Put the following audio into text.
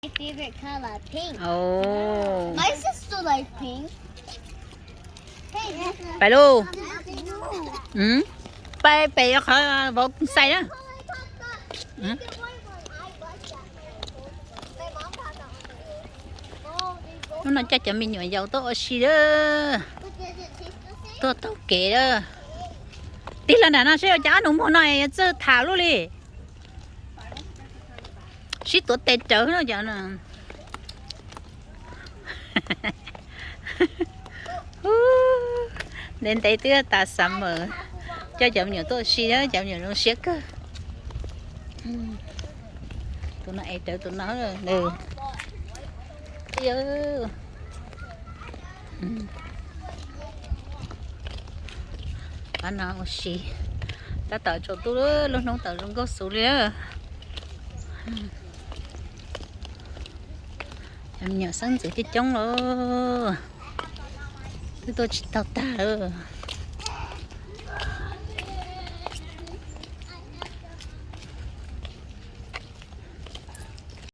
My favorite color, pink. Oh. My sister likes pink. Hey, pais lauj. Pais pem qhov vauv xais na. Hnub no coj cov me nyuam yaus tuaj ua si lawm. Tuaj taug kev lawm. Tig los nram no seb cov ob nus muag no yuav txawj tham luaj li. Sib tuav tes rawv no cov no. Ntev ntev twb tas summer, coj cov me nyuam tuaj ua si, cov me nyuam zoo siab kawg. Tus no es rawv tus no. Pab no ua si, tab tom tsaus ntuj, lub hnub tawm zoo nkauj xwb li. Cov me nyuam xeeb ntxwv coob coob lawm, twb tuaj tsis tau tag lawm.